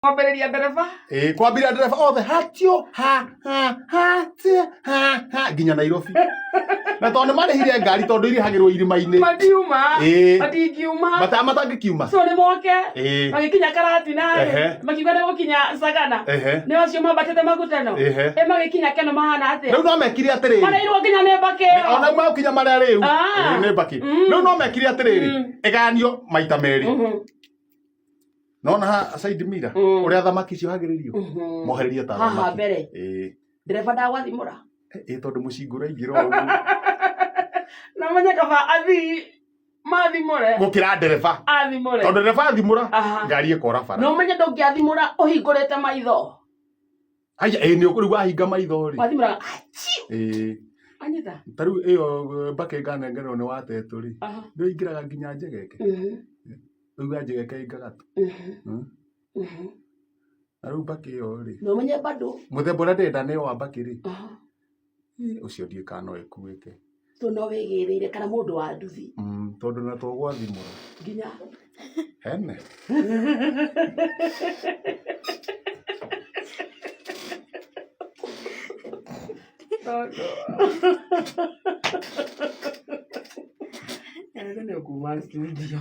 Kwambĩrĩria ndereba. Ĩĩ, kwambĩrĩria ndereba othe hatio ha ha ha ti ha ha nginya Nairobi. Na tondũ nĩ marĩhire ngari tondũ irĩhagĩrwo irima-inĩ. Matiuma. Ĩĩ. Matingiuma. Mata matangĩkiuma. So nĩ moke. Ĩĩ. Magĩkinya Karatina rĩ. Ehe. Makiuga nĩ gũkinya Sagana. Ehe. Nĩ acio mambatĩte Makutano. Ehe. Ĩ magĩkinya Keno mahana atĩa? Rĩu no mekire atĩrĩrĩ. Mareirwo nginya nĩ mbakĩ ĩyo. Ona makinya marĩa rĩu. Ah. Ĩĩ, nĩ mbakĩ. Mm. Rĩu no mekire atĩrĩrĩ. Mm. Ĩgayanio maita merĩ. Mhm. Nona ha side mirror Mm. ũrĩa thamaki ciohagĩrĩrio. Mhm. Mohererie ta Haha thamaki. mbere. Ĩĩ. Ndereba ndagwathimũra. Ĩĩ tondũ mũcinga ũraingĩra o ũguo. Na menye kaba athii mathimũre. Gũkĩra ndereba. Athimũre. Tondũ ndereba athimũra Aha. ngari ĩkora bara. Na ũmenye ndũngĩathimũra ũhingũrĩte maitho. Haya, ĩĩ nĩ rĩu wahinga maitho rĩ. Wathimũraga achiu. Ĩĩ. Anyita. Ta rĩu ĩyo mbakĩ nganengerwo nĩ watetũ rĩ. Aha. Nĩ ĩingĩraga nginya njegeke. Mhm. Rĩu ya njegeke ĩngagatũ. Mhm. Mm. Mhm. Na rĩu mbakĩ ĩyo rĩ. Na ũmenye bado. Mũthemba ũrĩa ndĩrenda nĩ wa mbakĩ rĩ. Aha. Ĩ, ũcio ndiũĩ kana no ĩkuĩke. So no wĩgĩrĩire kana mũndũ wa nduthi. Tondũ na tũgwathimũra. Nginya. Hene. Tondũ. Nĩ ũkuma studio.